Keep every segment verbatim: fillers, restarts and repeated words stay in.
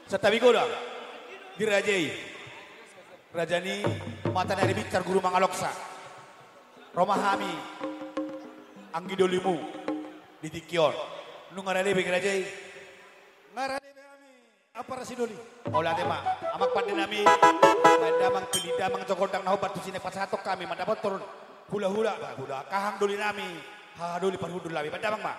Santabi godang di raja i, raja ni Mata ni Ari Binsar Guru Mangaloksa. Ro ma hami anggi dolimu di tingki on. Nunga rade be raja i? Nunga rade be hami. Ampara Sidoli. Mauliate ma, amang pande nami, baen damang, pilih damang jo gondang na hombar tusi na pasahathon hami, mandapothon hula-hula, bah, hula, kahang doli nami, haha doli parhundul nami, baen damang ma.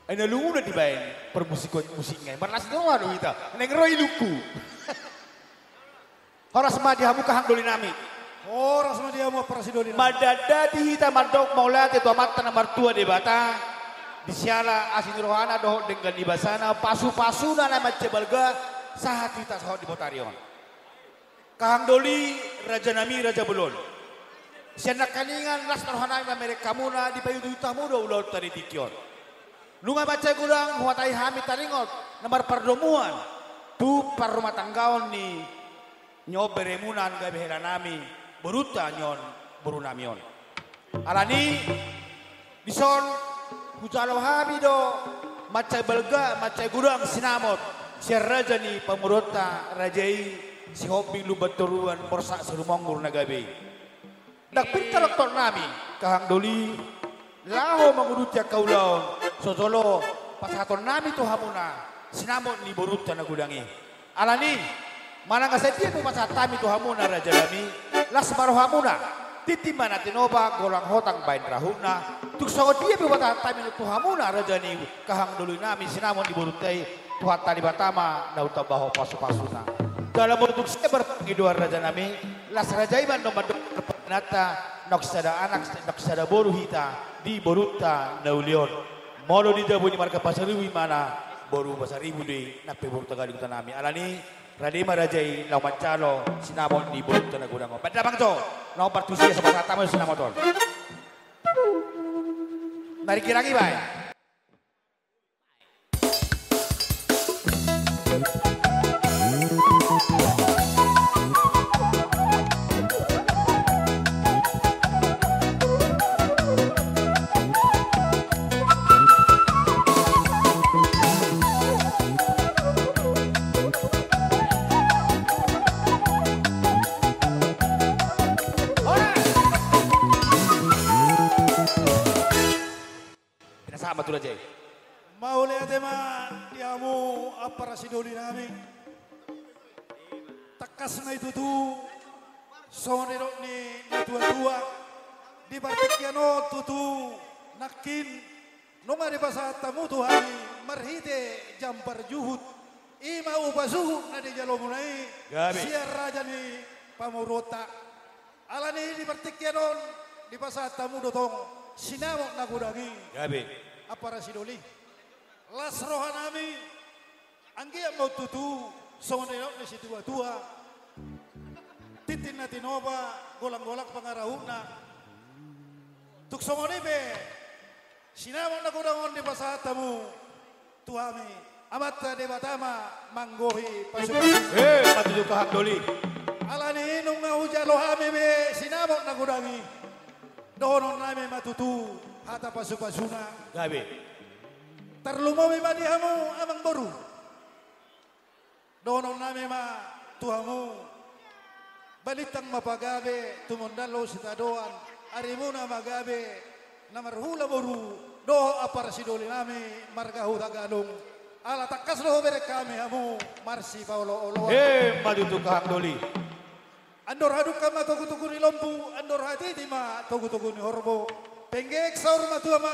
Ai na lungun do dibaen parmusikon musikna i. Marlas ni roha do hita. Naeng ro ilungku. Horas ma di hamu kahang doli nami. Horas ma di hamu ampara Sidoli nami. Mandandani hita mandok mauliate tu Amanta na martua Debata. Di siala asi ni rohana dohot denggan ni basana, pasu-pasuna na mansai balga sahat hita sahat di botari on. Kahang doli, raja nami, raja bolon. Sian nangkiningan las ma roha nami mamereng hamuna, dipaihut-ihut hamu do ulaonta di tingki on. Nunga mansai godang huhatai hami taringot na marpardomuan tu parrumatanggaon ni, ni on beremuna, nang gabe hela nami, borunta ni on, boru nami on. Alani, dison, hujalo hami do mansai balga, mansai godang sinamot sian raja ni pamoruonta, raja i Sihombing Lumban Toruan, Morsak Sirumonggur na gabe i. Ndang pintor ototnami, kahang doli, laho manguduti angka ulaon, so jolo pasahatonnami tu hamuna sinamot ni borunta na godang i. Alani, manang asa dia pe pasahat hami tu hamuna raja nami, las ma rohamuna, tintin ma na tinopa, golang hotang baen rahutna. Tung songon dia pe pasahat hami tu hamuna raja ni kahang doli nami, sinamot ni borunta i, Tuhanta Debata ma na umtambahon pasu-pasuna. Jala molo tung sabar pangidoan raja nami, las raja i ma annon mandok parpanginanta, nang sada anak, nang sada boru hita di borunta na uli on. Molo di jabu ni marga Pasaribu imana, boru Pasaribu do i nang pe borunta, gale huta nami. Alani, rade ma raja i laho manjalo sinamot ni borunta na godang on. Baen damang jo, na hombar tusi asa pasahat hamu sinamot on. Na ringgirang i baen. Pinasahat ma tu raja i. Mauliate ma di hamu ampara Sidoli nami. Tangkas ma i tutu, songon nidok ni natua-tua, di partingkian on tutu, nangkin, nunga dipasahat hamu tu hami marhite jambar juhut, i ma upa juhut na dijalomuna i, gabe, sian raja ni pamoruonta. Alani i di partingkian on, dipasahat hamu do tong sinamot na godang i. Gabe. Ampara Sidoli. Las roha nami, anggiat ma on tutu, songon nidok ni situa-tua. Tintin na tinopa, golang-golang pangarahutna. Tung songon i pe, sinamot na godang on dipasahat hamu tu hami, Amanta Debata ma manggohi pasu-pasu. Eh, patuju kahang doli. Alani i nunga hujalo hami be sinamot na godang i. Dohonon nami ma tutu hata pasu-pasuna. Gabe. Tarlumobi ma di hamu amang boru. Dohonon nami ma tu hamu, balintang ma pagabe, tumundalhon sitadoan, arimuna ma gabe, na marhula boru, dohot ampara Sidoli nami, marga Hutagalung. Ala tangkas do hubereng hami hamu, marsipaolo-oloan. Emma tutu kahang doli. Andor hadungka ma togu-togu ni lombu, andor hatiti ma togu-togu ni horbo. Penggeng saur matua ma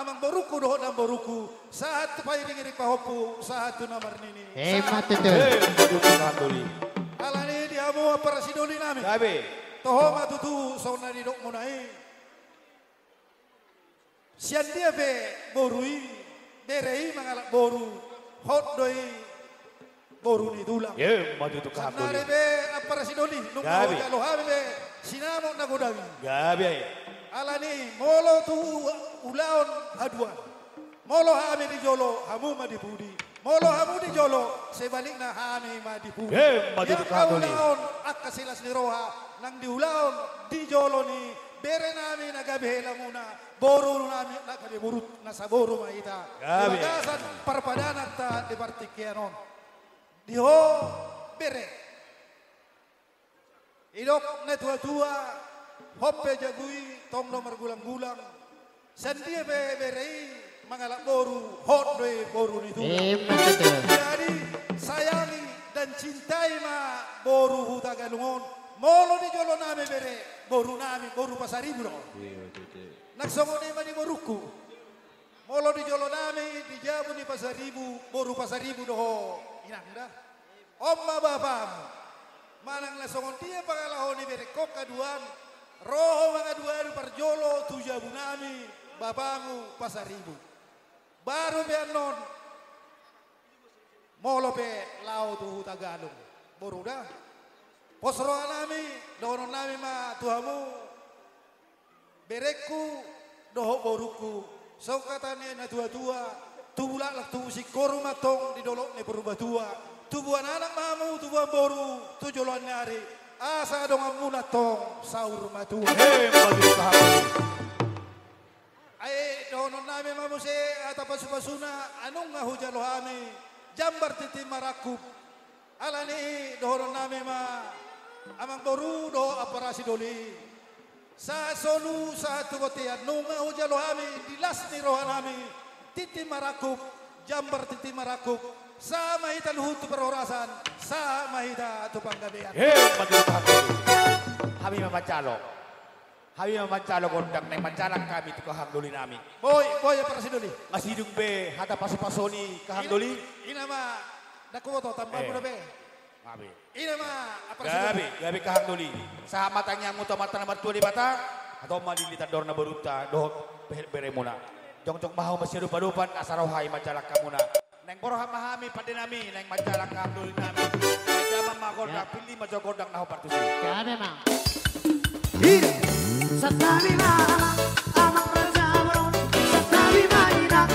amangborungku dohot namborungku, sahat tu pairing-iring pahompu, sahat tu na marnini. Emma tutu. Eh, tutu, Kahang Doli. Alani di hamu ampara sidoli nami. Gabe. Toho ma tutu songon na nidokmuna i. Sian dia pe boru i, bere i mangalap boru, hot do i boru ni tulang. Emma tutu, Kahang Doli. Sannari pe ampara sidoli, nunga hujalo hami pe sinamot na godang i. Gabe. Alani, molo tu ulaon haduan, molo hami di jolo, hamu ma di pudi. Molo hamu di jolo, sebalikna hami ma di pudi. Emma tutu, Kahang Doli. Di angka ulaon angka silas ni roha nang di ulaon di jolo ni bere nami na gabe helamuna, boru nami na gabe boru, na saboru ma hita. Gabe. Di bagasan parpadananta di partingkian on. Di ho bere. Didok na tua-tua, hot pe jabu i tong do margulang-gulang. Sian dia pe bere i mangalap boru, hot do i boru ni tulang. Emma tutu. Jadi, sayangi dan cintai ma boru Hutagalung on. Molo di jolo nami bere, boru nami, boru Pasaribu do. Iya, tutu. Nang songon i ma di borungku. Molo di jolo nami, di jabu ni Pasaribu, boru Pasaribu do ho, inang da. On ma bapamu. Manang na songon dia pangalaho ni berengkon haduan, ro ho mangadu-adu parjolo tu jabu nami, bapamu Pasaribu. Baru pe annon, molo pe laho tu Hutagalung, boru da. Pos roha nami, dohonon nami ma tu hamu, berengku dohot borungku, songon hata ni na tua-tua, tubu laklak tubu singkoru ma antong di dolok ni Purbatua, tubuan anak ma hamu, tubuan boru, tu joloan ni ari, asa donganmuna antong saur matua. Emma tutu, Kahang Doli. Ai dohonon nami ma muse hata pasu-pasuna, ai nunga hujalo hami jambar tintin marangkup. Alani i dohonon nami ma amangboru dohot ampara sidoli. Sahat solu, sahat tu bontean, nunga hujalo hami di las ni roha nami tintin marangkup, jambar tintin marangkup. Sahat ma hita luhut tu parhorasan, sahat ma hita tu panggabean. Emma tutu, Kahang Doli. Hami ma manjalo. Hami ma manjalo gondang, naeng manjalang hami tu Kahang Doli nami. Boi, boi, ampara sidoli. Nga sidung be hata pasu-pasu ni Kahang Doli. Ina ma, ndang huboto, tambahmuna pe. Gabe. Ina ma, ampara sidoli. Gabe, gabe, Kahang Doli. Sahat ma tangiangmu tu Amanta na martua Debata. Antong ma dilili tandor na borunta dohot be-, beremuna. Jongjong ma hamu masiadopan-adopan, asa ro hami manjalang hamuna. Naeng borhat ma hami pande nami, naeng manjalang Kahang Doli nami. Naeng damang ma gondang, pilli ma jo gondang na hombar tusi. Gabe ma. Santabi ma amang, amang raja boru. Santabi ma inang,